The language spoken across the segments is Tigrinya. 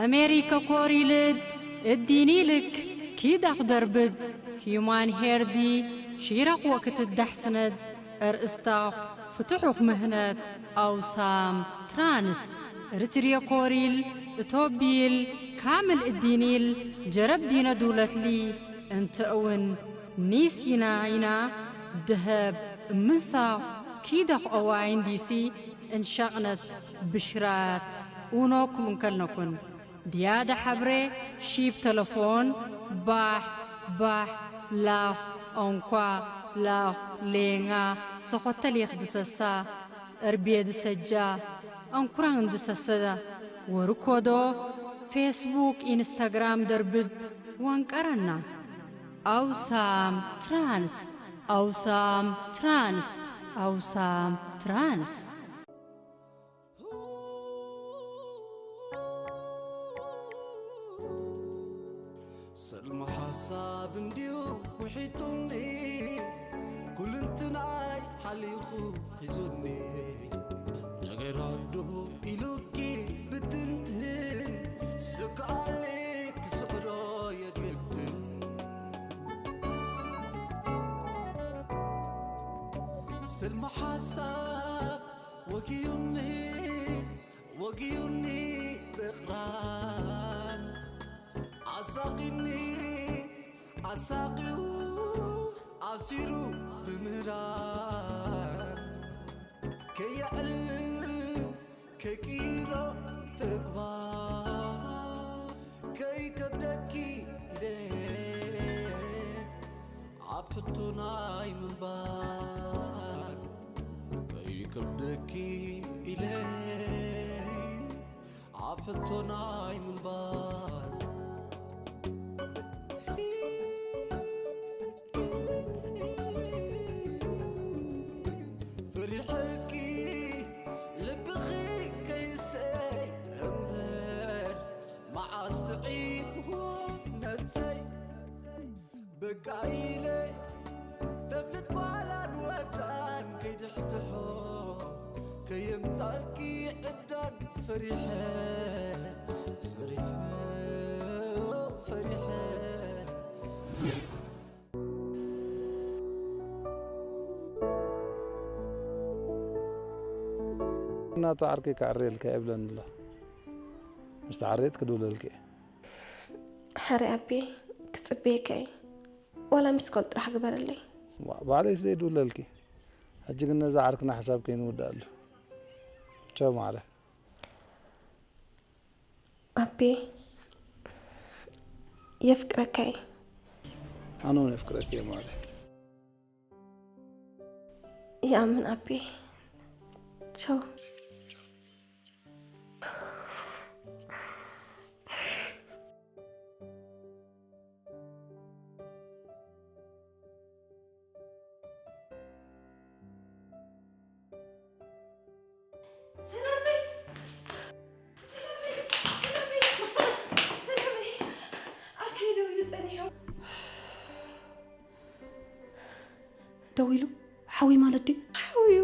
ኣሜሪከ ኮሪልድ እዲኒልክ ኪዳኽ ደርብድ ሂዩማን ሄርዲ ሺራኽ ወክትዳሕስነድ እርእስታኽ ፍትሑኽ ምህነት ኣውሳም ትራንስ ርትርየ ኮሪል እቶቢል ካምል እዲኒል ጀረብ ዲነ ዱለትሊ እንተእውን ኒስ ይናይና ደሀብ እምንሳኽ ኪዳኽ ኦዋይን ዲሲ እንሻቕነት ብሽራት ኡኖኩም እንከልነኩን ድያደ ሐብሬ ሺብ ተለፎን ባሕ ባሕ ላኽ ኦንኳ ላኽ ሌንጋ ሰኾተል የኽድሰሳ እርቤ ድሰጃ ኣንኩራን ድሰሰዳ ወርኮዶ ፌስቡክ ኢንስታግራም ደርብድ ወንቀረና ኣውሳም ትራንስ ኣውሳም ትራንስ ኣውሳም ትራንስ ሰልሚ ሓሳብ እንድዩ ውሒጡኒ ኩልንትናይ ሓሊኹ ሒዙኒ ነገራት ዶ ኢሉኪ ብትንትን ስክኣሊ ክስዕሮ የግድን ስልሚ ሓሳብ ወጊዩኒ ወጊዩኒ ብቕራን ኣሳቒኒ ኣሳቒዩ ኣሲሩ ብምህራን ከየዕልል ከይቅይሮ ተግባር ከይከብደኪ ኢለ ኣብ ሕቶ ናይ ምንባር ከይከብደኪ ኢለ ኣብ ሕቶ ናይ ምንባር ፈሪሐኪ ልብኺ ከይሰይ እምበር መዓስ ጥዒምዎ ነብሰይ በቃ ኢለ ተብልት ጓላን ወዳን ከይድሕድሖ ከየምጻልኪ ዕብዳን ፈሪሐ ፈሪሐ ፈሪሐ እናቱ ዓርከይ ክዕርየልካ የብለኒ ኣሎ። ምስ ተዓረየት ክድውለልኪ እየ። ሕራይ ኣቤ፣ ክጽበየካ እየ። ዋላ ሚስኮል ጥራሕ ግበረለይ። ባዕለይስ ዘይድውለልኪ። ሕጂ ግን ነዛ ዓርክና ሓሳብ ከይንውድኣሉ። ቻው ማዕረ። ኣቤ፣ የፍቅረካ እየ። ኣነ እውን የፍቅረኪ እየ ማዕረ። ይኣምን ኣቤ። ቻው። ደዊሉ ሓዊ ማለት ድዩ? ሓውዩ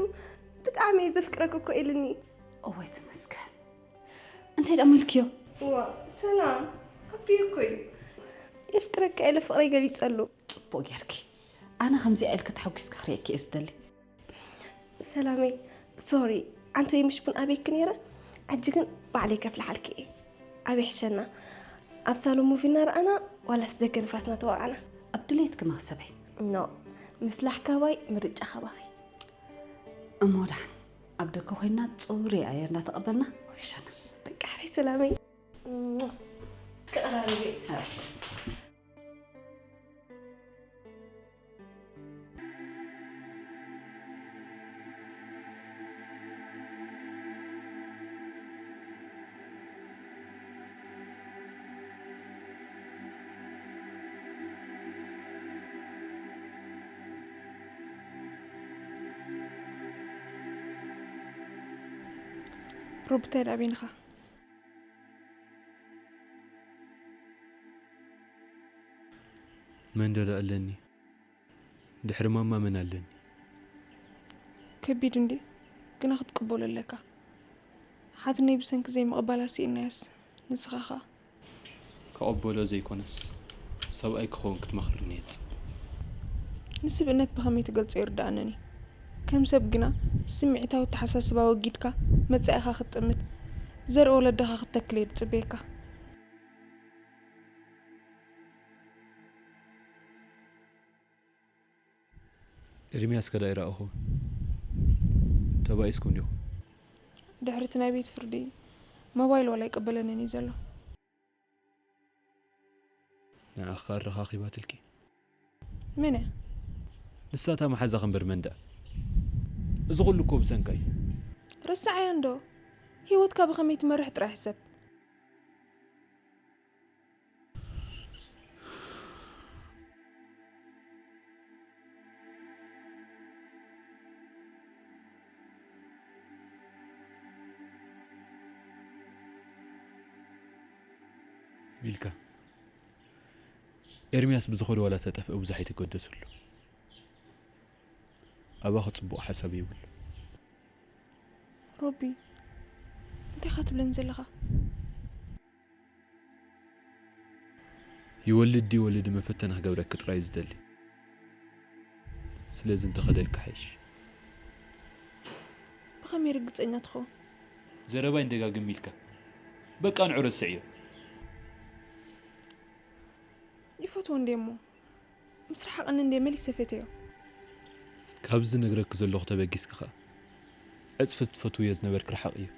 ብጣዕሚ እየ ዘፍቅረክ እኮ ኢልኒ። እወ ተመስገን። እንታይ ደኣ ኢልክዮ? ዋ ሰላም ኣቢ እኮ እዩ የፍቅረካ ኢለ ፍቅረይ ገሊፀሉ። ፅቡቅ ጌርኪ። ኣነ ከምዚኣ ኢልኪ ተሓጒስኪ ክርእየኪ እየ ዝደሊ። ሰላመይ ሶሪ ኣንቶይ ምሽ ቡን ኣቤኪ ነይረ። ሕጂ ግን ባዕለይ ከፍልሓልኪ እየ። ኣበይ ሕሸና? ኣብ ሳሎን ሙቪ እናረኣና ዋላስ ደገ ንፋስ እናተወቃዕና? ኣብ ድሌትኪ መኽሰበይ። ኖ ምፍላሕ ካባይ ምርጫ ካባኺ። እሞ ደሓን ኣብ ደገ ኮይንና ፅሩይ ኣየር እናተቐበልና ውሕሸና። በቃ ሕራይ ሰላመይ። ክቐራረብ እየ። ሮቡተይ ደኣ በይንኻ። መንደዶ ኣለኒ? ድሕሪ ማማ መን ኣለኒ? ከቢድ እንድዩ ግና ክትቅበሎ ኣለካ። ሓትነይ ብሰንኪ ዘይምቕባላ ስኢናያስ ንስኻ ኸ? ክቕበሎ ዘይኮነስ ሰብኣይ ክኸውን ክትመኽርኒ እየ ዝጽ ንስብእነት ብኸመይ ትገልጾ ይርድኣንን እዩ። ከም ሰብ ግና ስምዒታዊ ኣተሓሳስባ ወጊድካ መጻኢኻ ክትጥምት ዘርኢ ወለድኻ ክትተክል እየ ዝጽበየካ። ኤርሚያስ ከዳይ ረኣኹ ተባኢስኩም ዲኹም? ድሕሪ እቲ ናይ ቤት ፍርዲ ሞባይል ዋላ ኣይቅበለንን እዩ ዘሎ። ንዓኻ ኣረኻኺባትልኪ መን እያ? ንሳታ መሓዛ ክንበር መንዳ እዚ ኩሉ እኮ ብሰንካ እዩ። ረሳዓያ እንዶ ህይወትካ ብኸመይ ትመርሕ ጥራይ ሕሰብ። ሚልካ ኤርሚያስ ብዝኸዶ ዋላ ተጠፍአ ብዙሕ ኣይትገደስሉ። ኣባኺ ጽቡቕ ሓሳብ የብሉ። ሮቢ እንታይ ኢኻ ትብለኒ ዘለኻ? ይወልድ ይወልድ መፈተና ክገብረኪ ጥራይ ዝደሊ። ስለዚ እንተኸደልካ ሓይሽ። ብኸመይ ርግጸኛ ትኸውን? ዘረባይ እንደጋግም ኢልካ በቃ ንዑ ረስዕዮ። ይፈትዎ እንዴ እሞ ምስ ረሓቐኒ እንዴ መሊሰ ፈትዮ። ካብዚ ነግረኪ ዘለኹ ተበጊስኪ ኸኣ ዕጽፊ ትፈትውዮ ዝነበርኪ ርሓቕ እዩ።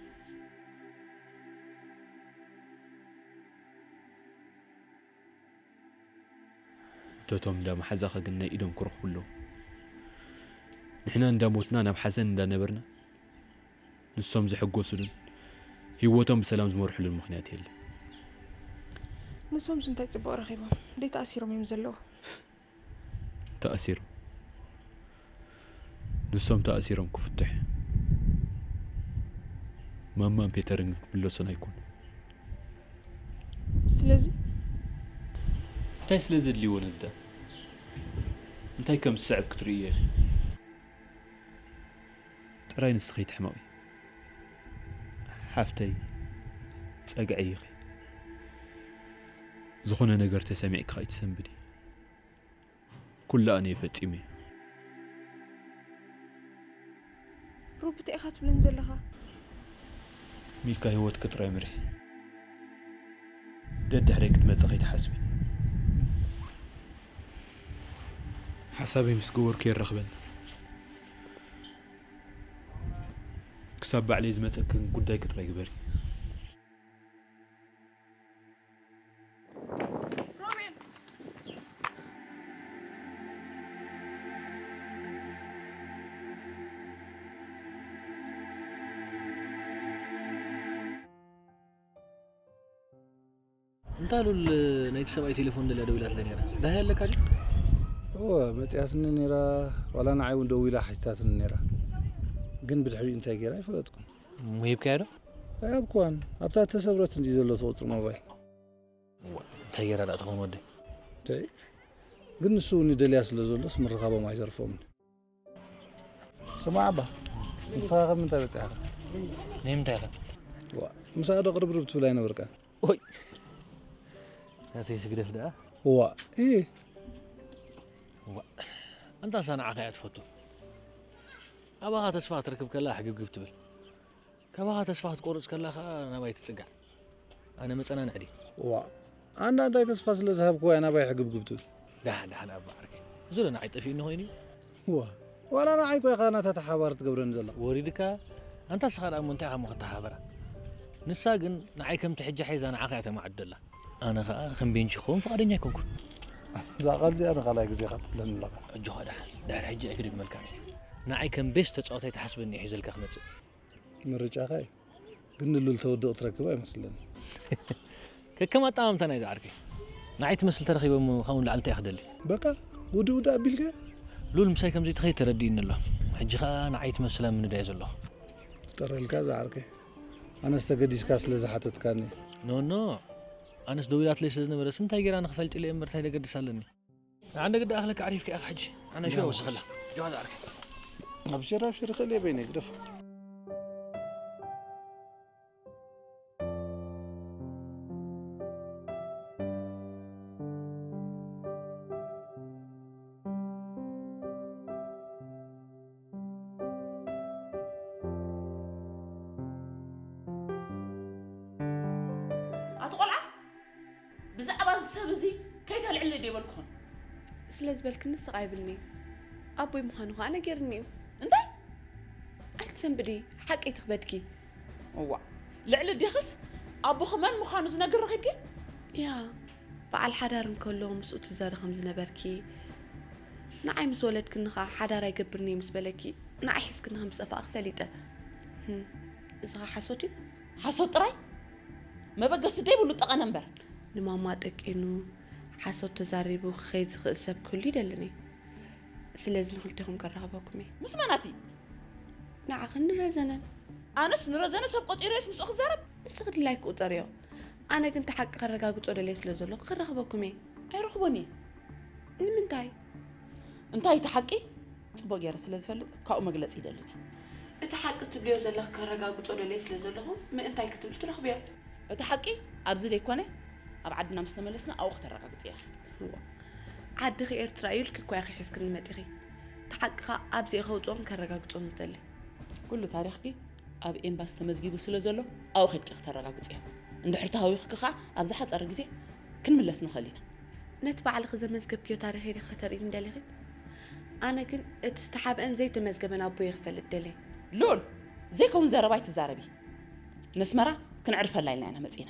እተቶም እንዳ መሓዛኸ ግን ናይ ኢዶም ክረኽቡ ኣለዎም። ንሕና እንዳ ሞትና ናብ ሓዘን እንዳ ነበርና ንሶም ዝሕጎሱሉን ህይወቶም ብሰላም ዝመርሕሉን ምኽንያት የለን። ንሶምስ እንታይ ጽቡቕ ረኺቦም? ደይ ተኣሲሮም እዮም ዘለዉ። ተኣሲሮም ንሶም ተኣሲሮም ክፍትሑ ማማን ፔተርን ክምለሱን ኣይኮኑ። ስለዚ እንታይ ስለ ዘድልይዎ ነዝዳ እንታይ ከም ዝስዕብ ክትርእዮ ኢኺ። ጥራይ ንስኺ ትሕመቒ ሓፍተይ፣ ጸግዒ ኢኺ። ዝኾነ ነገር ተሰሚዕኪ ከይትሰንብዲ። ኩሉ ኣነ ፈጺመ። ሮቢ እንታይ ኢኻ ትብለኒ ዘለኻ? ሚልካ ህይወትኪ ጥራይ ምርሒ። ደድሕረይ ክትመጽእ ከይትሓስቢ። ሓሳበይ ምስ ገበርኩ የራኽበኒ። ክሳብ ባዕለይ ዝመጸክን ጉዳይኪ ጥራይ ግበሪ። እንታ ሉል ናይቲ ሰብኣይ ቴሌፎን ደልያ ደዊላትለ ነይራ። ዳሃይ ኣለካ ድዩ? እወ፣ መጺኣትኒ ነይራ። ዋላ ንዓይ እውን ደዊላ ሓቲታትኒ ነይራ። ግን ብድሕሪኡ እንታይ ገይራ ኣይፈለጥኩን። ሙሂብካዮ ዶ? ኣይሃብኩዋን። ኣብታ እተሰብረት እንድዩ ዘሎ እቲ ቁጽሪ ሞባይል። እዋ፣ እንታይ ገይራ ደኣ ትኸውን ወደይ? እንታይ? ግን ንሱ እውን ይደልያ ስለ ዘሎስ ምርኻቦም ኣይተርፎምን። ስማዕ ኣባ፣ ንስኻ ካብ ምንታይ በጺሕኻ? ናይ ምንታይ ኢኻ? ዋ፣ ምሳኣ ዶ ቅርብርብ ትብል ኣይነበርካን? ኦይ፣ ናተይ ስግደፍ ደኣ። ዋ፣ ኢ፣ ዋ፣ ኣንታ እሳ ንዓኻ እያ ትፈቱ። ኣባኻ ተስፋ ክትረክብ ከላ ሕግብግብ ትብል። ካባኻ ተስፋ ክትቆርጽ ከላ ኸኣ ናባይ ትጽጋዕ። ኣነ መጸናንዒ ድየ? ዋእ፣ ኣንዳ እንታይ ተስፋ ስለ ዝሃብክዋ እያ ናባይ ሕግብግብ ትብል? ደሓን ደሓን ኣባ ዓርከይ፣ እዚ ዶ ንዓይ ጠፊኡኒ ኾይኑ እዩ? ዋእ፣ ዋላ ንዓይ እኮ ኢኻ ናታ ተሓባሪ ትገብረኒ ዘለኻ። ወሪድካ? ኣንታ ንስኻ ደኣ እሞ እንታይ ኢኻ እሞ ክትተሓባበራ? ንሳ ግን ንዓይ ከምቲ ሕጂ ሒዛ ንዓኻ እያ ተማዕዱ ዘላ። ኣነ ኸኣ ከም ቤንቺ ክኸውን ፍቓደኛ ኣይኮንኩን። እዛ ቃል እዚኣ ንኻልኣይ ግዜ ኢኻ ትብለኒ ኣለኻ። ኣጆኻ ደሓን፣ ድሕሪ ሕጂ ኣይክደግመልካን እየ። ንዓይ ከም ቤስት ተጻዋታይ ትሓስበኒ እየ ሒዘልካ ክመጽእ። ምርጫኻ እዩ። ግን ንሉል ተወድቕ ትረክብ ኣይመስለኒ። ከከም ኣጠማምታ ናይዛ ዓርከይ። ንዓይ ትመስል ተረኺቦም ካብኡ ንላዕሊ እንታይ እየ ክደሊ? በቃ ውድእ ውድእ ኣቢልካ? ሉል ምሳይ ከም ዘይትኸይድ ተረዲእኒ ኣሎ። ሕጂ ኸኣ ንዓይ ትመስል ኣብ ምንዳይ እየ ዘለኹ። ፍጠረልካ እዛ ዓርከይ። ኣነስ ተገዲስካ ስለ ዝሓተትካኒ። ኖ ኖ። ኣነስ ደዊላትለይ ስለ ዝነበረስ እንታይ ገይራ ንኽፈልጥ ኢለ እየ እምበር እንታይ ደገድስ ኣለኒ? ንዓንደ ግዳ ኣኽለካ ዓሪፍካ ኢኻ ሕጂ። ኣነ ሽው ወስኸላ። ጆሃ ዓርከይ። ኣብሽር ኣብሽር፣ ኽእል እየ በይነይ ግደፍ። ቆልዓ፣ ብዛዕባ እዚ ሰብ እዚ ከይተልዕሊ ደይበልኩኽን። ስለ ዝበልክኒ ስቕ ኣይብልኒ። ኣቦይ ምዃኑ ኸኣ ነጊርኒ እዩ። እንታይ? ኣይትሰንብዲ፣ ሓቂ ትኽበድኪ። እዋ፣ ልዕሊ ዲኽስ ኣቦኺ መን ምዃኑ ዝነግር ረኺብኪ? ያ፣ በዓል ሓዳር እንከሎ ምስኡ ትዘሪ ከም ዝነበርኪ፣ ንዓይ ምስ ወለድክኒ ኸኣ ሓዳር ኣይገብርን እየ ምስ በለኪ፣ ንዓይ ሒዝክኒ ከም ዝጠፋእኺ ፈሊጠ። ህም፣ እዚ ኸኣ ሓሶት እዩ? ሓሶት ጥራይ? መበገሲ ደይብሉ ጠቐነ እምበር። ንማማ ጠቂኑ ሓሶት ተዛሪቡ ክኸይድ ዝኽእል ሰብ ክህሉ ይደልን እየ። ስለዚ ንኽልቴኹም ከራኽበኩም እየ። ምስ መናት እዩ? ንዓኽን ንረዘነን። ኣነስ ንረዘነ ሰብ ቆጺረዮስ ምስኡ ክዛረብ? ንስኺ ድላይኪ ቁጸርዮ። ኣነ ግን እቲ ሓቂ ከረጋግጾ ደልየ ስለ ዘለኹ ከራኽበኩም እየ። ኣይረኽቦን እየ። ንምንታይ? እንታይ እቲ ሓቂ? ጽቡቕ ገይረ ስለ ዝፈልጥ ካብኡ መግለጺ ይደልን እየ። እቲ ሓቂ ትብልዮ ዘለኺ ከረጋግጾ ደልየ ስለ ዘለኹ ምእንታይ ክትብሊ ትረኽብዮ? እቲ ሓቂ ኣብዚ ዘይኮነ ኣብ ዓድና ምስ ተመለስና ኣብኡ ከተረጋግጽዮ ኢኺ። እዋ፣ ዓድኺ ኤርትራ እዩ ኢልኪ እኮ ኢኺ ሒዝክኒ መጺኺ። እቲ ሓቂ ኸኣ ኣብዚኤ ከውጽኦን ከረጋግጾን ዝደሊ። ኩሉ ታሪኽኪ ኣብ ኤምባሲ ተመዝጊቡ ስለ ዘሎ ኣብኡ ኬድኪ ከተረጋግጽዮ። እንድሕር ተሃዊኽኪ ኸኣ ኣብ ዝሓጸረ ግዜ ክንምለስ ንኽእል ኢና። ነቲ ባዕልኺ ዘመዝገብክዮ ታሪኸይ ዲኺ ከተርእይኒ ደሊኺ? ኣነ ግን እቲ ዝተሓብአን ዘይተመዝገበን ኣቦየ ክፈልጥ ደልየ። ልኡል፣ ዘይከውን ዘረባ ኣይትዛረቢ። ነስመራ ክነዕርፈላ ኢልና ኢና መጺና።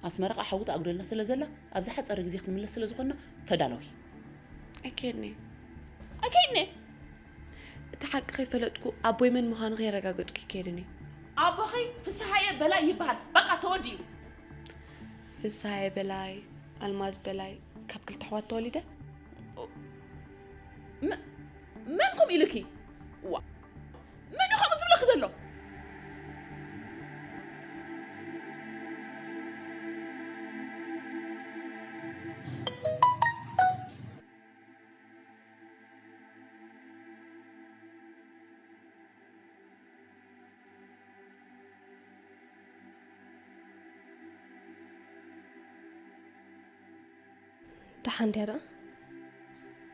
ኣስመራ ኸኣ ሓዊ ተኣጉደልና ስለ ዘላ ኣብ ዝሓጸረ ግዜ ክንምለስ ስለ ዝኾንና ተዳለዊ። ኣይከድኒ። ኣይከድኒ? እቲ ሓቂ ከይፈለጥኩ ኣቦይ መን ምዃኑ ከየረጋገጽኩ ኣይከድኒ። ኣቦኺ ፍስሃየ በላይ ይበሃል። በቃ ተወዲኡ። ፍስሃየ በላይ፣ ኣልማዝ በላይ ካብ ክልተ ኣሕዋት ተወሊደ። መ-፣ መን ከምኡ ኢሉኪ? ዋ፣ መን እዩ ከምኡ ዝብለኪ ዘሎ? ደሓን ድያ ደኣ?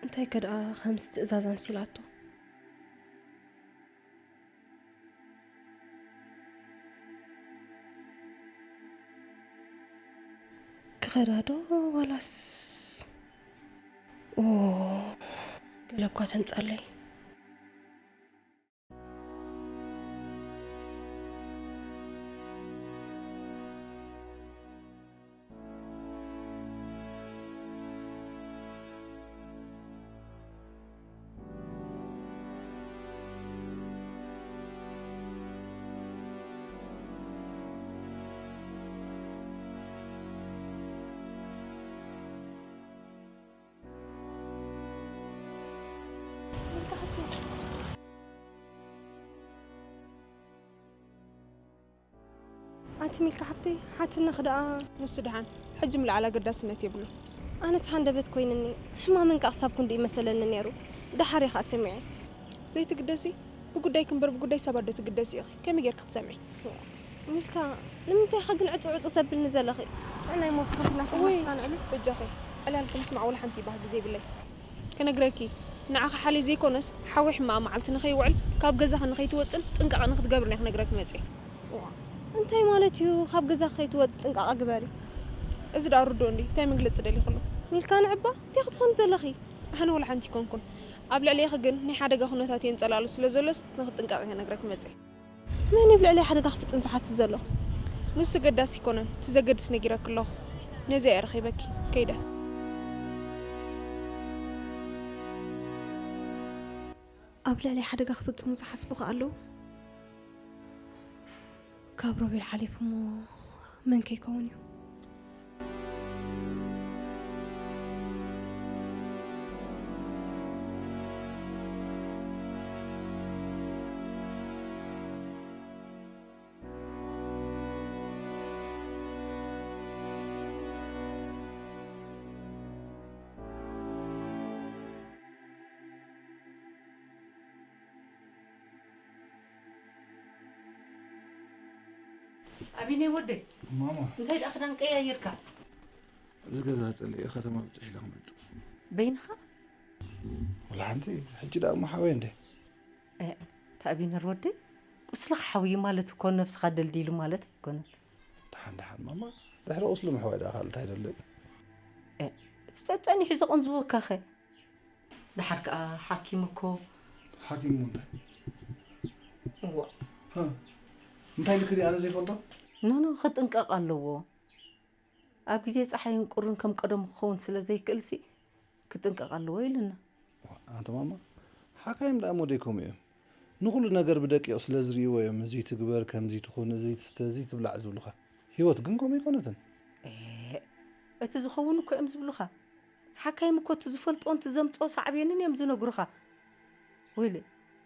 እንታይ ከ ደኣ ከምዚ ትእዛዝ ኣምሲላቶ? ክኸዳ ዶ ዋላስ? ኦ፣ ገለ እኳ ተምጻለይ። ኣንቲ ሚልካ ሓፍተይ፣ ሓትነኺ ደኣ? ንሱ ደሓን፣ ሕጂ ምልዓል ኣገዳስነት የብሉን። ኣነስ ሃንደበት ኮይንኒ፣ ሕማመን ከኣ ክሳብ ክንድኡ ይመሰለኒ ነይሩ። ደሓር እየ ከኣ ሰሚዐ። ዘይትግደሲ? ብጉዳይኪ እምበር ብጉዳይ ሰባት ዶ ትግደሲ ኢኺ? ከመይ ጌርኪ ክትሰምዒ? ሚልካ፣ ንምንታይ ኢኻ ግን ዕጹ ዕጹ ተብልኒ ዘለኺ? ኣነ ኣይሞትኩን፣ ፍላሽ ውይ፣ ኣይሞትኩን፣ ኣነ። በጃኺ፣ ዕላልኪ ምስማዕ ወላ ሓንቲ ባህጊ ዘይብለይ። ክነግረኪ፣ ንዓኺ ሓልየ ዘይኮነስ፣ ሓዊ ሕማቕ መዓልቲ ንኸይውዕል፣ ካብ ገዛኺ ንኸይትወጽን ጥንቃቐ ንኽትገብርን እየ ክነግረኪ መጽየ። ዋ፣ እንታይ ማለት እዩ፣ ካብ ገዛኺ ከይትወጽ ጥንቃቐ ግበሪ? እዚ ደኣ ርዱእ እንድዩ፣ እንታይ መግለጺ ደሊኽሉ? ሚልካ ንዕባ፣ እንታይ ክትኾኒ ዘለኺ? ኣነ ወላ ሓንቲ ኣይኮንኩን። ኣብ ልዕሌኺ ግን ናይ ሓደጋ ኩነታት የንጸላሉ ስለ ዘሎስ፣ ንኽትጥንቀቒ ክነግረኪ መጽየ። መን እዩ ኣብ ልዕሊ ሓደጋ ክፍጽም ዝሓስብ ዘሎ? ንሱ ገዳሲ ኣይኮነን፣ እቲ ዘገድስ ነጊረኪ ኣለኹ። ነዚ እየ ረኺበኪ፣ ከይደ። ኣብ ልዕሊ ሓደጋ ክፍጽሙ ዝሓስቡ ከኣ ኣለዉ። ካብ ሮቤል ሓሊፉ እሞ መን ከይከውን እዩ? ኣቢነይ ወደይ፣ ማማ። እንታይ ደኣ ክዳን ቀያይርካ? እዚ ገዛ ጸሊኤ ከተማ ብጽሕ ኢለ ክመጽእ። በይንኻ? ወላ ሓንቲ፣ ሕጂ ደኣ እሞ ሓወይ እንደ። እ፣ ተኣቢነር ወደይ፣ ቁስልኻ ሓውዩ ማለት እኮ ነብስኻ ደልዲሉ ማለት ኣይኮነን። ደሓን ደሓን ማማ፣ ድሕሪ ቁስሊ ምሕዋይ ደኣ ካልእ እንታይ ደሎ እዩ? እ፣ እቲ ጸጸኒሑ ዘቐንዝወካኸ? ደሓር ከኣ ሓኪም እኮ። ሓኪም እሞ እንታይ? እዋ። ሃ፣ እንታይ ኢልክኒ ኣነ ዘይፈልጦ? ኖኖ፣ ክጥንቀቕ ኣለዎ። ኣብ ግዜ ጸሓይን ቁርን ከም ቀደሙ ክኸውን ስለ ዘይክእልሲ ክጥንቀቕ ኣለዎ ኢሉና። ኣንተ ማማ፣ ሓካይም ደኣ እሞ ደይ ከምኡ እዮም። ንኹሉ ነገር ብደቂቕ ስለ ዝርእይዎ እዮም፣ እዚ ትግበር፣ ከምዚ ትኹን፣ እዚ ትስተ፣ እዚ ትብላዕ ዝብሉኻ። ህይወት ግን ከምኡ ኣይኮነትን። ኤእ፣ እቲ ዝኸውን እኮ እዮም ዝብሉኻ። ሓካይም እኮ እቲ ዝፈልጦን እቲ ዘምጽኦ ሳዕቤንን እዮም ዝነግሩኻ። ወይለ፣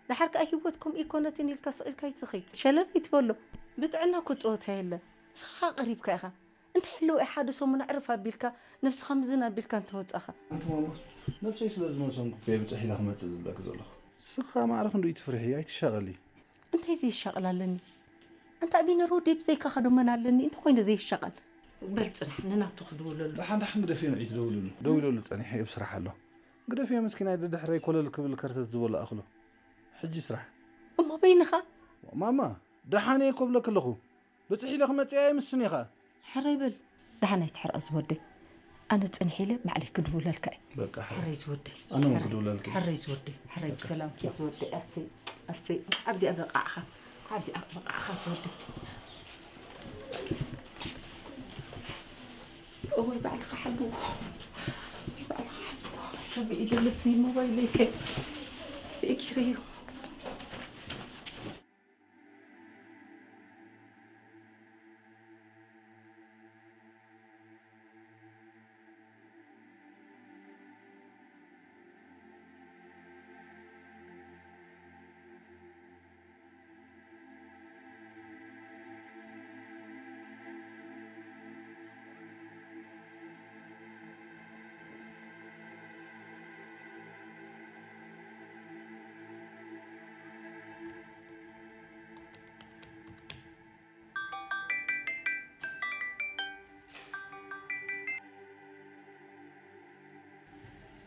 ደሓር ከኣ ህይወት ከምኡ ኣይኮነትን ኢልካ ስቕ ኢልካ ኣይትኺድ። ሸለል ኣይትበሎ። ብጥዕና እኮ ጸወታ የለን። ንስኻ ኸኣ ቀሪብካ ኢኻ። እንታይ ኣለዎ እዩ ሓደ ሰሙን ኣዕርፍ ኣቢልካ፣ ነብስኻ ምዝን ኣቢልካ እንተወጻኻ? ኣንቲ ማማ፣ ነብሰይ ስለ ዝመሰንኩ እኮ እየ ብጽሕ ኢለ ክመጽእ ዝብለኪ ዘለኹ። ንስኺ ከኣ ማዕረ ክንድኡ ኣይትፍርሒ፣ ኣይትሻቐሊ። እንታይ ዘይሻቐል ኣለኒ? ኣንታ ኣቢነር ወደይ ብዘይካኻ ዶ መን ኣለኒ? እንተ ኮይነ ዘይሻቐል። በል ጽናሕ፣ ንናቱ ክድውለሉ። ደሓን ደሓን ግደፍዮ ንዒ ትደውልሉ። ደዊለሉ ጸኒሐ እየ ብስራሕ ኣሎ። ግደፍዮ ምስኪናይ ደድሕረይ ኮለል ክብል ከርተት ዝበሎ ኣኽሎ። ሕጂ ስራሕ። እሞ በይንኻ? ማማ፣ ደሓን እየ እኮ ብለኪ ኣለኹ። ብጽሕ ኢለ ክመጽእ እየ ምስኒ ኸኣ። ሕራይ በል። ደሓን ኣይትሕረቕ ዝወደይ። ኣነ ጽንሕ ኢለ ባዕለይ ክድውለልካ እየ። በቃ ሕራይ። ሕራይ ዝወደይ። ኣነ እውን ክድውለልኪ። ሕራይ ዝወደይ። ሕራይ ብሰላም ኪድ ዝወደይ። ኣሰይ፣ ኣሰይ። ኣብዚኣ በቃዕኻ። ኣብዚኣ በቃዕኻ ዝወደይ። እወይ ባዕልኻ ሓልዎ። እወይ ባዕልኻ ሓልዎ። ከብኢ ዘለቲ ሞባይለይ ከ ብእኪረዮ።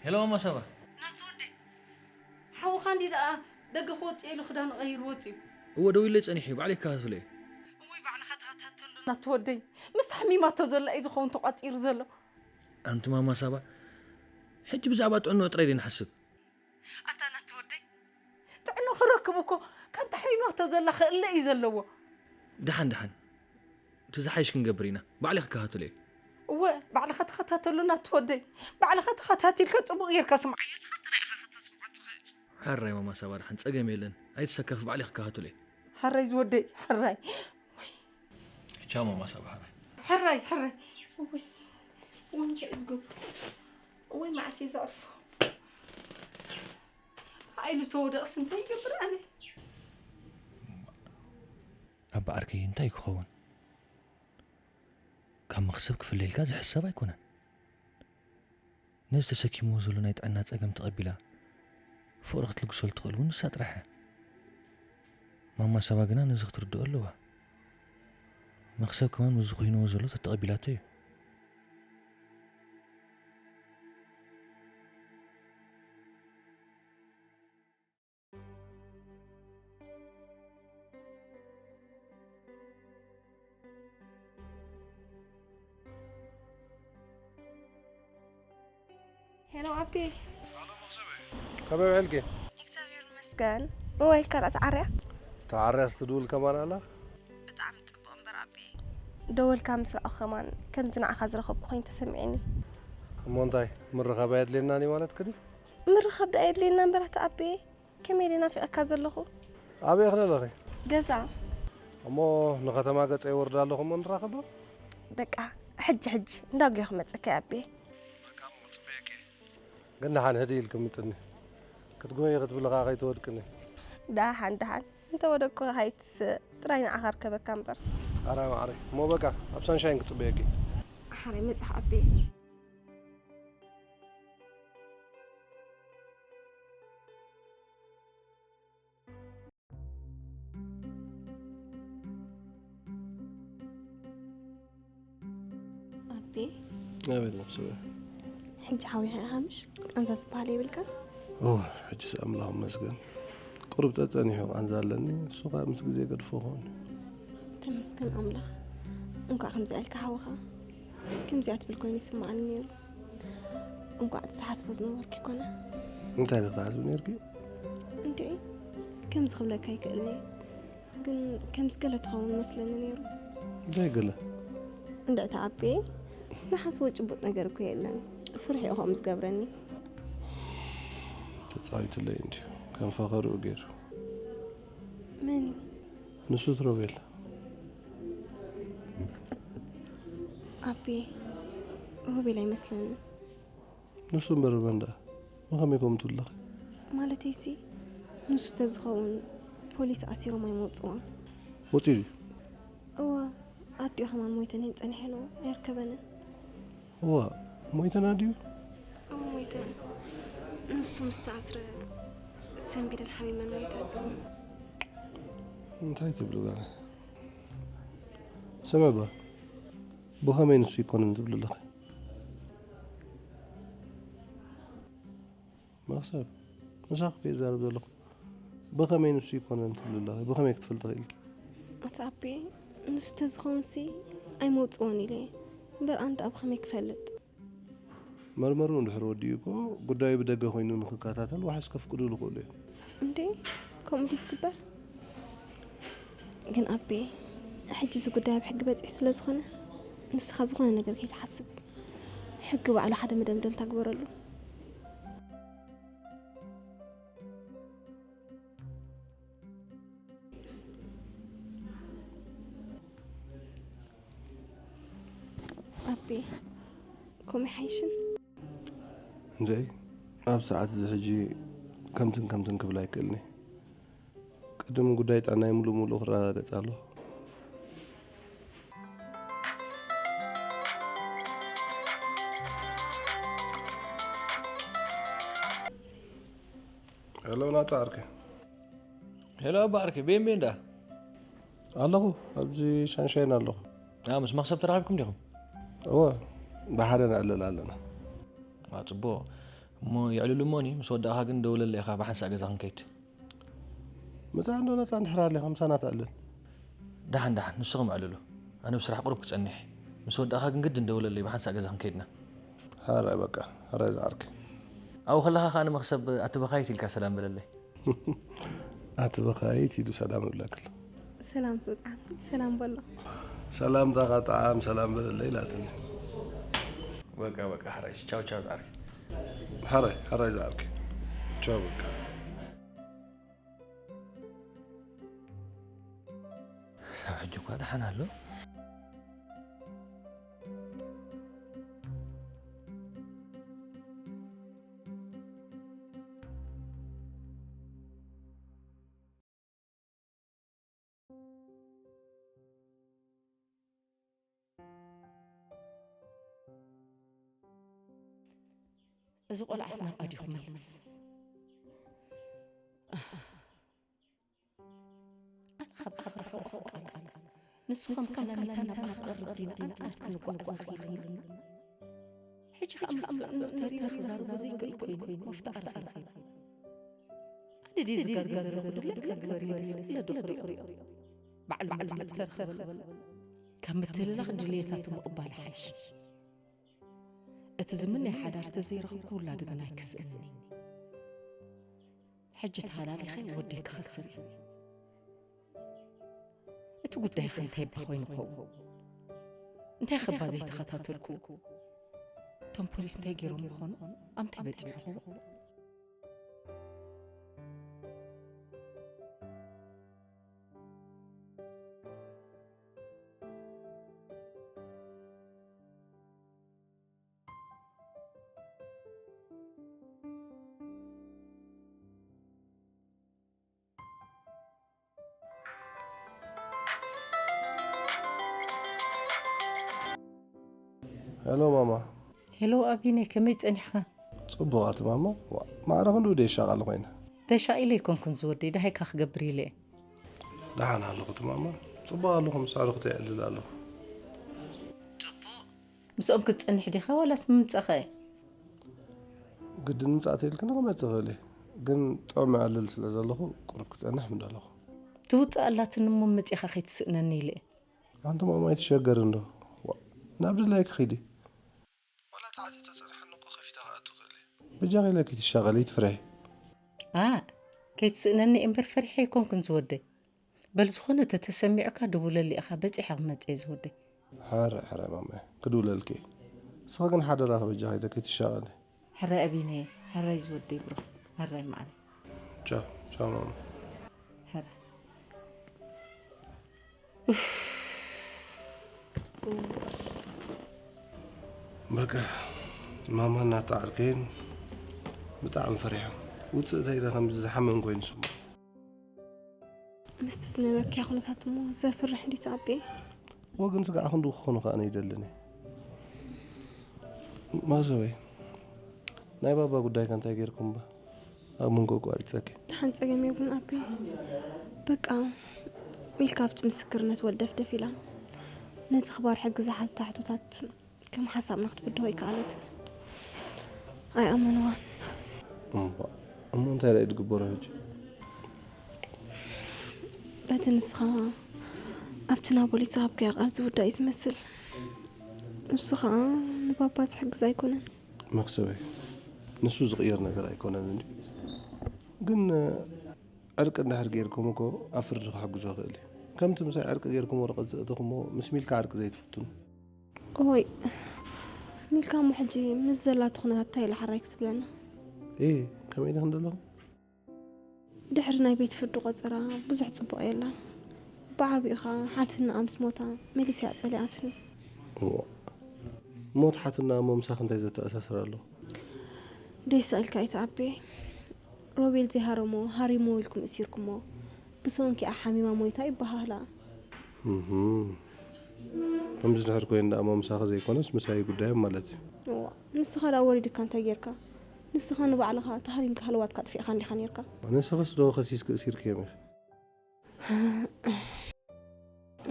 ሄሎ ማማ ሳባ። ናቱ ወደይ፣ ሓውኻ እንዲ ደኣ ደገ ክወጽእ ኢሉ ክዳኑ ቀይሩ ወጺኡ። እወ፣ ደዊለይ ጸኒሐ እዩ፣ ባዕለይ ክከታተሎ እየ። እወይ፣ ባዕልኻ ተኸታተሎ ናቱ ወደይ። ምስታ ሓሚማቶ ዘላ እዩ ዝኸውን ተቋጺሩ ዘሎ። ኣንቲ ማማ ሳባ፣ ሕጂ ብዛዕባ ጥዕንኡ ጥራይ ድየ ንሓስብ? ኣታ ናቱ ወደይ፣ ጥዕንኡ ክረክብ እኮ ካብታ ሓሚማቶ ዘላ ክእለ እዩ ዘለዎ። ደሓን ደሓን፣ እቲ ዝሓይሽ ክንገብር ኢና። ባዕለይ ክከታተሎ እየ። እወ፣ ባዕልኻ ተኸታተሎ ናቱ ወደይ። ባዕልኻ ተኸታቲልካ ጽቡቕ ጌርካ ስምዓዮ፣ ንስኻ ጥራይ ኢኻ ከተስምዖ ትኽእል። ሕራይ ማማ ሳባ፣ ደሓን ጸገም የለን። ኣይትሰከፊ፣ ባዕለይ ክከታተሎ እየ። ሕራይ ዝወደይ፣ ሕራይ። ወይ። ቻው ማማ ሳባ፣ ሕራይ። ሕራይ፣ ሕራይ። ወይ። ወይ፣ እንታይ እዩ ዝገብሮ? ወይ፣ መዓስ እየ ዘዕርፎ? ዓይሉ ተወደቕስ እንታይ ይገብር ኣነ? ኣባ ዓርከይ እንታይ ክኸውን? ካብ መኽሰብ ክፍለ ኢልካ ዝሕሰብ ኣይኮነን። ነዚ ተሰኪምዎ ዘሎ ናይ ጥዕና ጸገም ተቐቢላ ፍቕሪ ክትልግሰሉ ትኽእል እውን ንሳ ጥራሕ እያ። ማማ ሳባ ግና ነዚ ክትርድኦ ኣለዋ። መኽሰብ ከማን ምስዚ ኮይንዎ ዘሎ ተተቐቢላቶ እዩ። ሄሎ ኣቢ። ኣሎ መኽሰበይ። ከመይ ውዕልኪ? እግዚኣብሔር ይመስገን። እወ ኢልካ ደኣ ተዓርያ? ተዓርያስ ትድውል ከማን ኣላ? ብጣዕሚ ጽቡቕ እምበር ኣቢ። ደወልካ ምስ ረኣኹ ከማን ከምዚ ንዓኻ ዝረኸብኩ ኮይኑ ተሰሚዕኒ። እሞ እንታይ ምርኻብ ኣየድልየናን እዩ ማለትኪ ድዩ? ምርኻብ ደኣ የድልየና እምበር ኣታ ኣቢ። ከመይ ኢለ ናፊቐካ ዘለኹ። ኣበይ ኢኺ ዘለኺ? ገዛ። እሞ ንኸተማ ገጸ ይወርድ ኣለኹ እሞ ንራኸብ ዶ? በቃ ሕጂ ሕጂ እንዳጉየ ክመጸካ እየ ኣቤ። በቃ እሞ ክጽበየኪ እየ። ግን ደሓን ህድእ ኢልኪ ምጽኒ። ክትጎዪ ክትብሊ ከኣ ከይትወድቅኒ። ደሓን ደሓን እንተ ወደቅኩ ከኣ ኣይትስእ። ጥራይ ንዓኻ ርከበካ እምበር። ሕራይ ማዓረይ። እሞ በቃ ኣብ ሳንሻይን ክጽበየኪ እየ። ሕራይ መጻኹ ኣቤ። ኣቤ። ኣቤት መክሰበ። ሕጂ ሓዊኻ ኢኻ ምሽ? ቃንዛ ዝበሃል የብልካን? ኦ፣ ሕጅስ ኣምላኽ ይመስገን። ቁሩብ ጸጸኒሑ ቃንዛ ኣለኒ፣ እሱ ኸኣ ምስ ግዜ ገድፎ ኸውን። ተመስገን ኣምላኽ። እንኳዕ ከምዚ ኣልካ ሓውኻ። ከምዚኣ ትብል ኮይኑ ይስምዓኒ ነይሩ። እንኳዕ እቲ ዝሓስቦ ዝነበርኩ ይኮነ። እንታይ ዶ ክትሓስቢ ነርኪ? እንዴ፣ ከምዚ ክብለካ ይክእልኒ፣ ግን ከምዚ ገለ ትኸውን መስለኒ ነይሩ። እንታይ ገለ? እንድዕቲ ኣቤ ዝሓስቦ ጭቡጥ ነገር እኮ የለን። ፍርሒ እዩ ከምኡ ዝገብረኒ። ተፃዊትለይ እንድዩ ከም ፈኸርኡ ገይሩ። መን እዩ? ንሱ ትሮቤል። ኣቤ፣ ሮቤል ኣይመስለንን። ንሱ እምበር መን ደኣ? ብኸመይ ከምኡ ትብለኺ? ማለተይሲ ንሱ ተዝኸውን ፖሊስ ኣሲሮም ኣይመውፅዎም። ወፂኡ ድዩ? እወ፣ ኣዲኡ ከማን ሞይተን እየን ፀኒሐንኦ፣ ኣይርከበንን። እዋ ሞይተን ኣዲኡ? እወ ሞይተን። ንሱ ምስ ተኣስረ ሰንቢደን ሓሚመን ሞይተን። እንታይ ትብሊ ጓል? ስምዒ እባ፣ ብኸመይ ንሱ ይኮነን ትብሊ ኣለኺ? መኽሰብ፣ ምሳኺ እኮ ይዛረብ ዘለኹ። ብኸመይ ንሱ ይኮነን ትብሊ ኣለኺ? ብኸመይ ክትፈልጢ ኽኢልኪ? ኣቲ ኣቤ፣ ንሱ ተዝኸውንሲ ኣይመውፅዎን ኢለ እየ። እምበር ኣነ ደኣ ብኸመይ ክፈልጥ? መርመርኡ እንድሕር ወዲኡ እኮ ጉዳዩ ብደገ ኮይኑ ንኽከታተል ዋሕስ ከፍቅዱሉ ይኽእሉ እዮም። እንዴ፣ ከምኡ ድዩ ዝግበር? ግን ኣቤ፣ ሕጂ እዚ ጉዳይ ኣብ ሕጊ በፂሑ ስለ ዝኾነ ንስኻ ዝኾነ ነገር ከይትሓስብ፣ ሕጊ ባዕሉ ሓደ መደምደምታ ግበረሉ። ኣቤ፣ ከምኡ ይሓይሽን? እንድዒ፣ ኣብ ሰዓት እዚ ሕጂ ከምትን ከምትን ክብል ኣይክእልን እየ። ቅድም ጉዳይ ጥዕናይ ሙሉእ ሙሉእ ክረጋገጽ ኣለኹ። ሄሎ ናቱ ዓርከይ። ሄሎ ኣባ ዓርከይ፣ ቤን ቤን ዳ? ኣለኹ፣ ኣብዚ ሻንሻይን ኣለኹ። ምስ መኽሰብ ተራኺብኩም ዲኹም? እወ፣ ብሓደ ነዕልል ኣለና። ጽቡቕ። እሞ የዕልሉ እሞኒ፣ ምስ ወዳእኻ ግን ደውለለይ ኢኻ፣ ብሓንሳእ ገዛ ክንከይድ። ምጻእ እንዶ ነጻ እንድሕር ኣለ፣ ከምሳና ተዕልል። ደሓን ደሓን፣ ንስኹም ኣዕልሉ። ኣነ ብስራሕ ቁሩብ ክጸንሕ። ምስ ወዳእኻ ግን ግድን ደውለለይ፣ ብሓንሳእ ገዛ ክንከይድና። ሓራይ በቃ፣ ሓራይ ዝዓርከይ። ኣብኡ ከለኻ ከኣ ንመኽሰብ ኣቲ በኻይት ኢልካ ሰላም በለለይ። ኣቲ በኻይት ኢሉ ሰላም ይብለክል። ሰላም ትብጣም፣ ሰላም በሎ። ሰላምታኻ ጣዕም ሰላም በለለይ ኢላትኒ። በቃ በቃ፣ ሓራይ ቻው ቻው ዝዓርከይ። ሓራይ፣ ሓራይ ዝዓርከይ። ቻው በቃ። ሳብ ሕጂ እኳ ደሓን ኣሎ። እዚ ቆልዓስ ናብኣ ድዩ ክምለስ? ኣነ ካብ ኣፍርሖ ክቃለስ። ንሱ ከም ካላሚታ ናብኣ ክቐርብ ዲና ኣንጻር ክንጓዓዝ ኣኺልና? ሕጂ ከኣ ምስ ጥዕንኡ ተሪረ ክዛረቦ ዘይክእል ኮይኑ መፍትኣ ረኺበ። ኣነ ድየ ዝጋገ ዘለኹ ድሌት ከግበር ኢለስ ኢለ ዶ ክሪኦ? ባዕሉ መጽናዕቲ ከርኽበሉ። ካብ ምትህልላኽ ድልየታቱ ምቕባል ይሓይሽ። እቲ ዝምነዮ ሓዳር ተዘይረኽብኩ ውላዱ ግን ኣይክስእንን እዩ። ሕጂ ተሃላሊኸ ወደይ ክኸስር እዩ። እቲ ጉዳይኸ እንታይ እባ ኮይኑ ኸውን? እንታይ ከ እባ ዘይተኸታተልኩ? እቶም ፖሊስ እንታይ ገይሮም ይኾኑ? ኣብ ምንታይ በጺሑ ይኸውን? ሄሎ ማማ። ሄሎ ኣቢነ፣ ከመይ ጸኒሕካ? ጽቡቕ ኣቲ ማማ። ዋ፣ ማዕረ ክንድኡ ደይ ሻቓሊ ኮይነ። ተሻቒለ ኣይኮንኩን ዝወደይ፣ ደሃይካ ክገብር ኢለ እየ። ደሓን ኣለኹ እቲ ማማ። ጽቡቕ ኣለኹ፣ ምስ ኣዕሩኽተይ የዕልል ኣለኹ። ጽቡቕ። ምስኦም ክትጸንሕ ዲኻ ዋላስ ምምጻኻ እየ? ግድን ምጻእ ተይልክኒ ክመጽእ እኽእል እየ። ግን ጥዑም ዕልል ስለ ዘለኹ ቁሩብ ክጸንሕ ምደለኹ። ትውጽእ ኣላትኒ እሞ መጺኻ ከይትስእነኒ ኢለ እየ። ኣንቲ ማማ ኣይትሸገሪ እንዶ። ዋ፣ ናብ ድላይኪ ኺዲ። ዋላ ተዓትዩ ተጸንሐኒ እኮ ከፊተ ክኣቱ ክእል እየ። በጃኺ ኢለ ከይትሻቐሊ ትፍረሒ። ኣእ፣ ከይትስእነኒ እምበር ፈሪሐ ኣይኮንኩን ዝወደይ። በል ዝኾነ ተተሰሚዑካ ደውለሊ ኢኻ በጺሐ ክመጽእ እየ ዝወደይ። ሕራይ ሕራይ ማማየ፣ ክድውለልኪ እየ። ንስኺ ግን ሓደራኺ በጃኺ ኢለ ከይትሻቐሊ። ሕራይ ኣቢነየ፣ ሕራይ ዝወደይ ብሩኽ፣ ሕራይ ማዓረይ። ቻው ቻው ማማ። ሕራይ። በቃ ማማ እናተዓርከይን ብጣዕሚ ፈሪሖም። ውፅእ ተይለ ከም ዝሓመም ኮይኑ ስምዖ። ምስቲ ዝነበርክያ ኩነታት እሞ ዘፍርሕ እንዲ ተኣቤ። ወግን ስጋዕ ክንዱ ክኾኑ ከኣ ነይደልን እየ። ማዘወይ ናይ ባባ ጉዳይ ከ እንታይ ጌርኩም ባ? ኣብ መንጎ ኣቋሪጸኪ። ደሓን ጸገም የብሉን ኣቢ። በቃ ሚልካ ኣብቲ ምስክርነት ወልደፍደፍ ኢላ ነቲ ክባር ሕጊ ዝሓትታ ሕቶታት ከም ሓሳብና ክትብድሆ ኣይከኣለትን። ኣይኣመንዋን። እምባ እሞ እንታይ ደኣ እዩ ዝግበሮ ሕጂ? በቲ ንስኻ ኣብቲ ናቦሊ ዝሃብካዮ ቃል ዝውዳእ እዩ ዝመስል። ንሱ ኸኣ ንባባ ዝሕግዝ ኣይኮነን። መኽሰበይ፣ ንሱ ዝቕየር ነገር ኣይኮነን እንዲ። ግን ዕርቂ እንድሕር ጌርኩም እኮ ኣብ ፍርዲ ክሕግዞ ይኽእል እዩ። ከምቲ ምሳይ ዕርቂ ጌርኩም ወረቐት ዘእተኹሞ ምስ ሚልካ ዕርቂ ዘይትፍትኑ። ኦይ፣ ሚልካ እሞ ሕጂ ምስ ዘላቶ ኩነታት እንታይ ኢላ ሓራይ ክትብለና? ኤ፣ ከመይ ኢልክን ዘለኹም? ድሕሪ ናይ ቤት ፍርዲ ቆጸራ ብዙሕ ጽቡቕ የላን። ብዓቢኡ ኸኣ ሓትንኣ ምስ ሞታ መሊሰያ ጸሊኣትኒ። እሞ ሞት ሓትንኣ እሞ ምሳኺ እንታይ ዘተኣሳስር ኣሎ? ደይ ስቕ ኢልካ ኣይትኣቤ። ሮቤል ዘይሃረሞ ሃሪሞ ኢልኩም እሲርኩሞ። ብሰንኪኣ ሓሚማ ሞይታ ይበሃህላ። እህም። ከምዚ ድሕር ኮይኑ ደኣ እሞ ምሳኺ ዘይኮነስ ምሳይ ጉዳዮም ማለት እዩ። እዋ፣ ንስኻ ደኣ ወሪድካ እንታይ ጌርካ? ንስኻ ንባዕልኻ ተሃሪምካ ሃለዋትካ ኣጥፊእኻ እንዲኻ ኔርካ። ንስኽስ ዶ ከሲስኪ እሲርክዮም ኢኺ?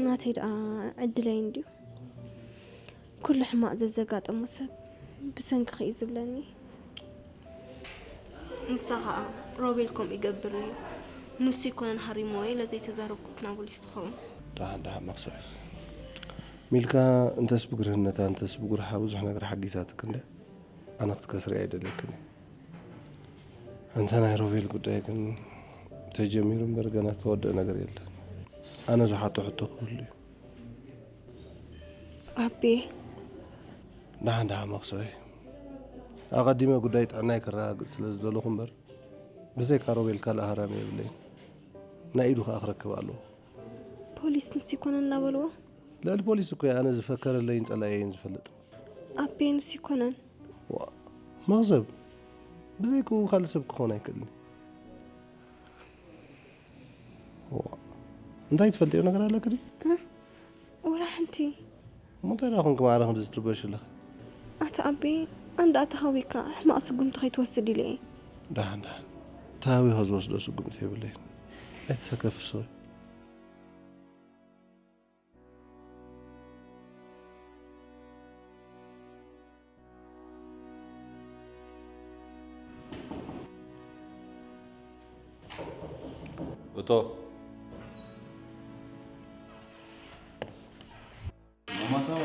ናተይ ደኣ ዕድለይ እንድዩ። ኩሉ ሕማቕ ዘዘጋጠሞ ሰብ ብሰንክኺ እዩ ዝብለኒ። ንሳ ኸኣ ሮቤል ከምኡ ይገብር እዩ፣ ንሱ ይኮነን ሃሪምዎ ኢለ ዘይተዛረብኩ ናብ ፖሊስ ትኸውን። ደሓን ደሓን መኽሰብ። ሚልካ እንተስ ብግርህነታ እንተስ ብጉርሓ ብዙሕ ነገር ሓጊዛትክ እንደ ኣነ ክትከስሪ ኣይደልየክን እየ። እንተ ናይ ሮቤል ጉዳይ ግን ተጀሚሩ እምበር ገና ዝተወደአ ነገር የለን። ኣነ ዝሓቶ ሕቶ ክህሉ እዩ። ኣቤ። ደሓን ደሓን መኽሰበይ። ኣቐዲመ ጉዳይ ጥዕናይ ከረጋግጽ ስለ ዝደለኹ እምበር ብዘይካ ሮቤል ካልእ ሃራሚ የብለይን። ናይ ኢዱ ከኣ ክረክብ ኣለዎ። ፖሊስ ንሱ ይኮነ እናበልዎ? ልዕሊ ፖሊስ እኮ እየ ኣነ ዝፈከረለይን ጸላእየይን ዝፈልጥ። ኣቤ ንሱ ይኮነን። ዋ፣ መኽዘብ። ብዘይክኡ ካልእ ሰብ ክኾን ኣይክእልን። ዋ፣ እንታይ ትፈልጥዮ ነገር ኣለኪ ድዩ? እ? ወላ ሓንቲ። እሞ እንታይ ደኣ ኮንኪ ማዕረ ክንድዚ ትርበሽ ኣለኺ? ኣታ ኣቤ፣ ኣንዳ ተሃዊካ ሕማቕ ስጉምቲ ከይትወስድ ኢለ እየ። ደሓን፣ ደሓን። ተሃዊኸ ዝወስዶ ስጉምቲ የብለይን። ኣይትሰከፊ ሰው። እቶ። ማማ ሳባ።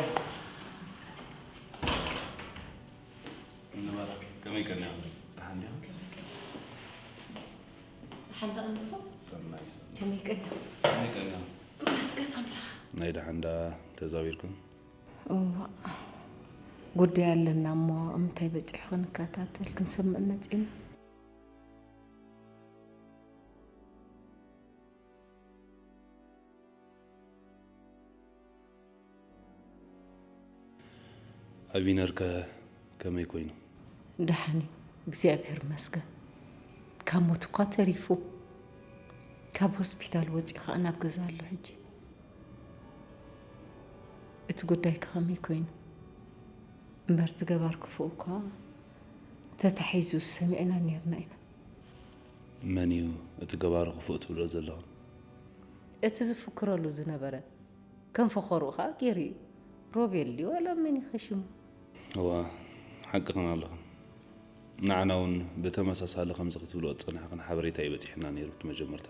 እንበላ፣ ከመይ ቀኒኻ? ደሓን ዲኻ? ደሓን ዶ ኣለኹ? ሰናይ፣ ሰናይ። ከመይ ቀኒኻ? ከመይ ቀኒኻ? መስገን ኣምላኽ። ናይ ደሓን ዳ ተዛዊርኩም? እዋእ፣ ጉዳይ ኣለና እሞ፣ ኣብ ምንታይ በጺሑ ክንከታተል፣ ክንሰምዕ መጺእና። ኣቢነርከ ከመይ ኮይኑ? ደሓን እዩ፣ እግዚኣብሔር ይመስገን። ካብ ሞት እኳ ተሪፉ። ካብ ሆስፒታል ወጺኡ ኸኣ ናብ ገዛ ኣሎ ሕጂ። እቲ ጉዳይከ ከመይ ኮይኑ? እምበር እቲ ገባር ክፉእ እኳ ተታሒዙ ሰሚዕና ኔርና ኢና። መን እዩ እቲ ገባር ክፉእ ትብሎ ዘለኹም? እቲ ዝፍክረሉ ዝነበረ። ከም ፈኸርኡ ኸኣ ገይሩ እዩ። ሮቤል ድዩ ዋላ መን እዩ ሽሙ? እዋ፣ ሓቅኽን ኣለኽን። ንዓና እውን ብተመሳሳሊ ከምዚ ክትብልኦ ዝጸናሕክን ሓበሬታ እዩ በጺሑና ነይሩ እቲ መጀመርታ።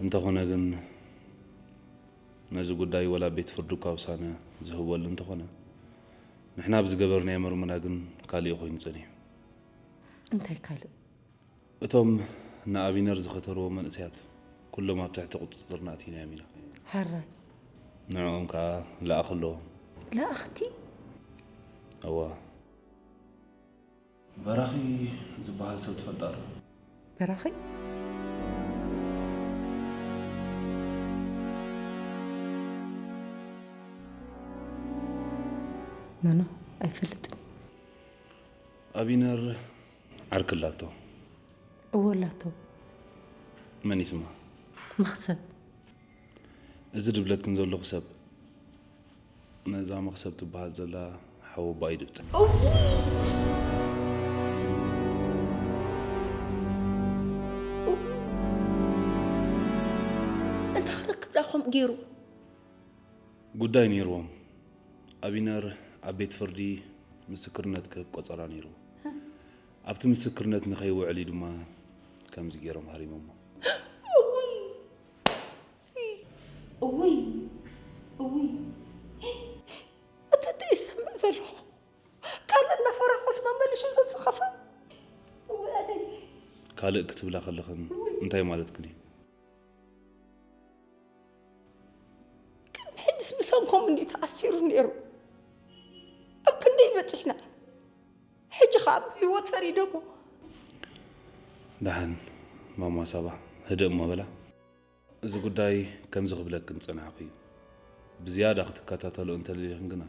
እንተኾነ ግን ነዚ ጉዳይ ወላ ቤት ፍርዲ እኳ ውሳነ ዝህበሉ እንተኾነ፣ ንሕና ብዝገበርናዮ መርመራ ግን ካሊእ ኮይኑ ጸኒሑ። እንታይ ካልእ? እቶም ንኣቢነር ዝኸተርዎ መንእሰያት ኩሎም ኣብ ትሕቲ ቁጽጽርና ኣእቲናዮም ኢና። ሕራይ። ንዕኦም ከኣ ለኣኽ ኣለዎም። ለኣኽቲ? እዋ። በራኺ ዝበሃል ሰብ ትፈልጣ ዶ? በራኺ? ኖኖ፣ ኣይፈልጥን። ኣቢነር ዓርኪ ኣላቶ። እወ ኣላቶ። መን ይስማ? መኽሰብ። እዚ ድብለክን ዘለኹ ሰብ ነዛ መኽሰብ ትበሃል ዘላ ሓወቦኣ እዩ ድብጸ። እንታይ ክረክብ ዳ ከምኡ ገይሩ? ጉዳይ ነይርዎም። ኣቢነር ኣብ ቤት ፍርዲ ምስክርነት ክህብ ቆጸራ ነይርዎ። ኣብቲ ምስክርነት ንኸይውዕል እዩ ድማ ከምዚ ገይሮም ሃሪሞሞ። እውይ እውይ እውይ፣ እቲ ይሰምዕ ዘለኹ ካልእ እናፈራኹስ መመልሹ ዘዝኸፈ። እውይ ኣደይ። ካልእ ክትብላ ከለኽን እንታይ ማለትክን እዩ? ቅድሚ ሕጅስ ብሰንኮም እንዲ ተኣሲሩ ነይሩ። ኣብ ክንደይ በፂሕና። ሕጂ ከዓ ብህይወት ፈሪዶሞ። ደሓን ማማ ሳባ ህድእ እሞ በላ። እዚ ጉዳይ ከምዚ ክብለክን ዝጸናሕኩ እዩ። ብዝያዳ ክትከታተሎ እንተደሊኽን ግና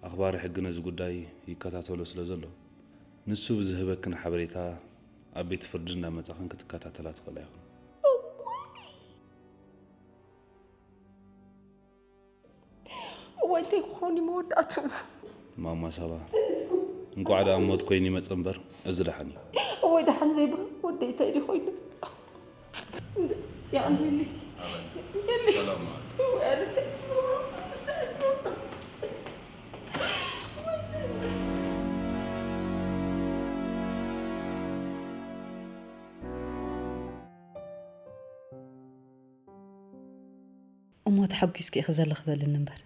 ኣኽባሪ ሕጊ ነዚ ጉዳይ ይከታተሎ ስለ ዘሎ ንሱ ብዝህበክን ሓበሬታ ኣብ ቤት ፍርዲ እንዳመጻኽን ክትከታተላ ትኽእላ ኢኽን። እዋይ እንታይ ክኾን እዩ መወዳእቱ። ማማ ሳባ እንኳዕ ደኣ ሞት ኮይኑ ይመጸ እምበር እዚ ደሓን እዩ። እዋይ ደሓን ዘይብሉ ወደይ እንታይ ድዩ ኮይኑ። የቐንየለይ። እሞ ተሓጒስኪ ኢኺ ዘለኺ በልኒ እምበር።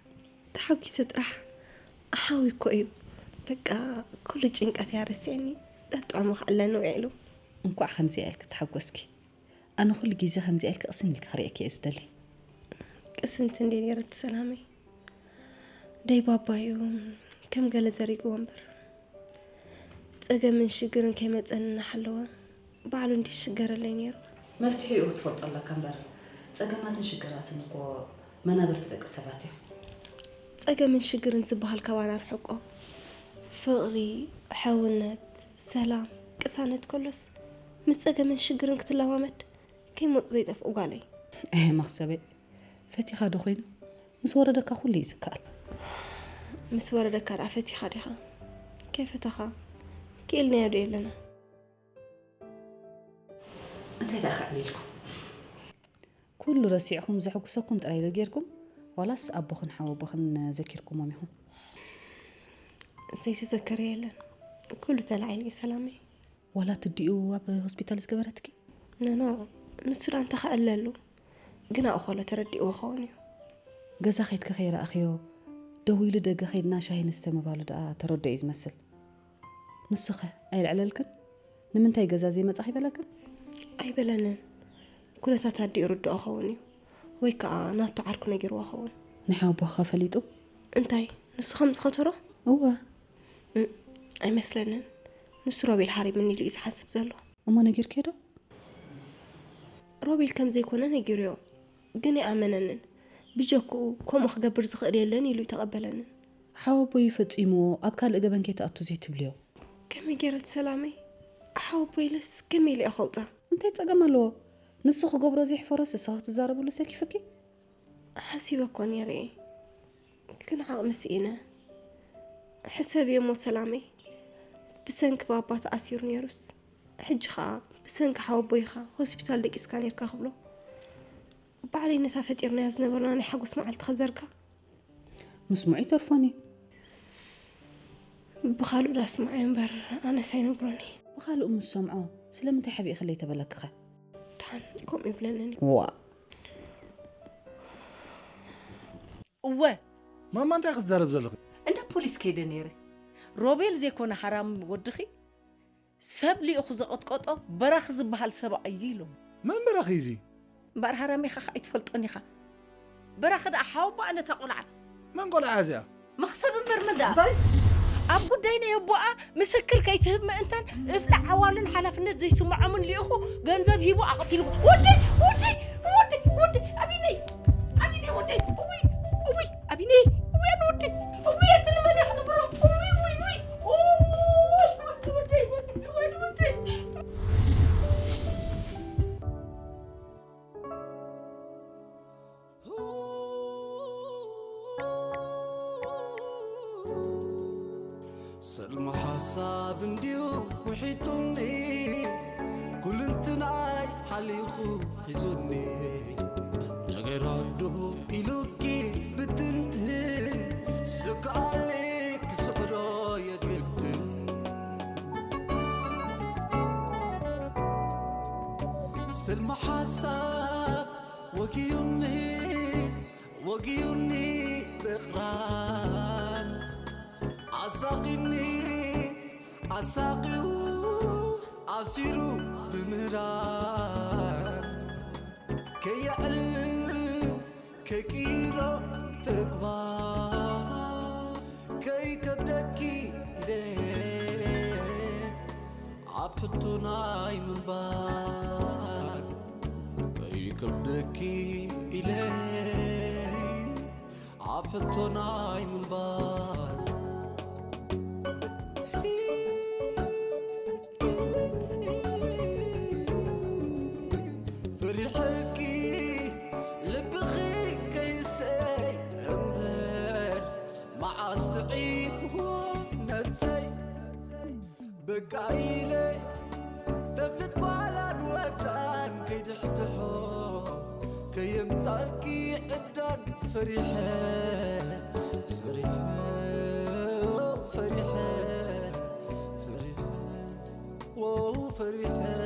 ተሓጒሰ ጥራሕ ሓዊ እኮ እዩ። በቃ ኩሉ ጭንቀት እያ ረሲዕኒ። ጠጥዖሞ ክዕለኒ ውዒሉ። እንኳዕ ከምዚኣ ኢልኪ ተሓጎስኪ። ኣነ ኩሉ ግዜ ከምዚኣ ኢልኪ ቅስን ኢልኪ ክርእየኪ እየ ዝደሊ። ቅስንቲ እንድየ ነይረ እቲ ሰላመይ። ደይ ባባ እዩ ከም ገለ ዘሪግዎ እምበር ጸገምን ሽግርን ከይመጸኒ እናሓለወ ባዕሉ እንድዩ ዝሽገረለይ ነይሩ። መፍትሒኡ ክትፈልጦ ኣለካ እምበር ጸገማትን ሽግራትን እኮ መናብርቲ ደቂ ሰባት እዮም። ጸገምን ሽግርን ዝበሃል ካባና ርሕቆ። ፍቕሪ፣ ሕውነት፣ ሰላም፣ ቅሳነት ከሎስ ምስ ጸገምን ሽግርን ክትለማመድ ከይመጹ ዘይጠፍኡ ጓለይ። ኤህ መኽሰበይ፣ ፈቲኻ ዶ ኮይኑ? ምስ ወረደካ ኩሉ እዩ ዝከኣል። ምስ ወረደካ ደኣ ፈቲኻ ዲኻ? ከይፈተኻ ክኢልናዮ ዶ የለና? እንታይ ደኣ ክዕልልኩም? ኩሉ ረሲዕኩም ዘሐጉሰኩም ጥራይ ዶ ጌርኩም? ዋላስ ኣቦኽን ሓወቦኽን ዘኪርኩሞም ኢኹም? ዘይተዘከረ የለን። ኩሉ ተላዒሉ እዩ ሰላመይ። ዋላ ትዲኡ ኣብ ሆስፒታል ዝገበረትኪ? ኖኖ፣ ንሱ ደኣ እንታይ ክዕለሉ? ግን ኣብኡ ከሎ ተረዲእዎ ክኸውን እዩ። ገዛ ኸይድኪ ከይረኣኽዮ ደዊሉ ደገ ኸይድና ሻሂ ንስተ ምባሉ ደኣ ተረድኦ እዩ ዝመስል። ንሱኸ ኣየልዕለልክን? ንምንታይ ገዛ ዘይመጻኺ በለክን? ኣይበለንን። ኩነታት ኣዲኡ ይርድኦ ኸውን እዩ። ወይ ከኣ ናቱ ዓርኩ ነጊርዎ ኸውን። ንሓወቦኺኸ ፈሊጡ? እንታይ? ንሱ ከም ዝኸተሮ? እወ። እም፣ ኣይመስለንን። ንሱ ሮቤል ሓሪምኒ ኢሉ እዩ ዝሓስብ ዘሎ። እሞ ነጊርክዮ ዶ? ሮቤል ከም ዘይኮነ ነጊረዮ፣ ግን ኣይኣመነንን። ብጀክኡ ከምኡ ክገብር ዝኽእል የለን ኢሉ ኣይተቐበለንን። ሓወቦይ እዩ ፈጺምዎ፣ ኣብ ካልእ ገበን ከይትኣቱ ዘይትብልዮ። ከመይ ገይረ እቲ ሰላመይ ሓወቦይ ኢለስ ከመይ ኢለ እየ ከውጻ? እንታይ ጸገም ኣለዎ? ንሱ ክገብሮ ዘይሕፈሮስ ንስኺ ክትዛረብሉ ሰኪፍኪ? ሓሲበ እኮ ነይረ እየ፣ ግን ዓቕሚ ስኢነ። ሕሰብዮ እሞ ሰላመይ፣ ብሰንኪ ባባ ተኣሲሩ ነይሩስ፣ ሕጂ ኸኣ ብሰንኪ ሓወቦይ ኢኻ ሆስፒታል ደቂስካ ነይርካ ክብሎ። ባዕለይ ነታ ፈጢርናያ ዝነበርና ናይ ሓጎስ መዓልቲ ከዘርጋ። ምስምዑ ይተርፎን እዩ። ብኻልኡ ዳስምዓዮ እምበር ኣነስ ኣይነግሮን እየ። ብኻልኡ ምስ ሰምዖ ስለምንታይ ሓቢእክለይ ተበለክኸ? ደሓን ከምኡ ይብለንን እዩ። ዋእ። እወ። ማማ እንታይ ክትዛረብ ዘለኺ? እንዳ ፖሊስ ከይደ ነይረ። ሮቤል ዘይኮነ ሃራም ወድኺ ሰብ ልኢኹ ዘቐጥቀጦ በራኺ ዝበሃል ሰብኣይ እዩ ኢሎም። መን በራኺ እዩ እዚ? እምበኣር ሃራም ኢኻ ኸዓ ኣይትፈልጦን ኢኻ። በራኺ ደኣ ሓወቦኣ ነታ ቖልዓ። መን ቆልዓ እዚኣ? መኽሰብ እምበር መዳ እንታይ ኣብ ጉዳይ ናይ ኣቦኣ ምስክር ከይትህብ ምእንታን እፍላ ዓዋሉን ሓላፍነት ዘይስምዖምን ልኢኹ ገንዘብ ሂቡ ኣቕቲልዎ። ወደይ ወደይ ወደይ ወደይ ኣቢነይ ኣቢነይ ወደይ እውይ እውይ ኣቢነይ እውይ ኣነ ወደይ እውይ ኣቲ ንመን እየ ክነግሮ እውይ እውይ እውይ እውይ ወደይ ወደይ ወደይ ወደይ ሰልሚ ሓሳብ እንድዩ ውሒጡኒ፣ ኩልንትናይ ሓሊኹ ሒዙኒ። ነገር ኣዱ ኢሉኪ ብትንትን፣ ስግኣለይ ክስዕሮ የግድን። ስልሚ ሓሳብ ወጊዩኒ፣ ወጊዩኒ ብቕራን፣ ኣሳቒኒ፣ ኣሳቒዩ፣ ኣሲሩ ብምህራን፣ ከየዕልል ከይቅይሮ ተግባር፣ ከይከብደኪ ኢለ ኣብ ሕቶ ናይ ምንባር፣ ከይከብደኪ ኢለ ኣብ ሕቶ ናይ ምንባር። ፈሪሐኪ ልብኺ ከይሰይ እምበር፣ መዓስ ጥዒምዎ ነብሰይ። በቃ ኢለ ተብልት ጓላን ወዳን ከይድሕድሖ፣ ከየምጻልኪ ዕብዳን ፈሪሐ፣ ፈሪሐ፣ ፈሪሐ፣ ፈሪሐ፣ ዎ ፈሪሐ።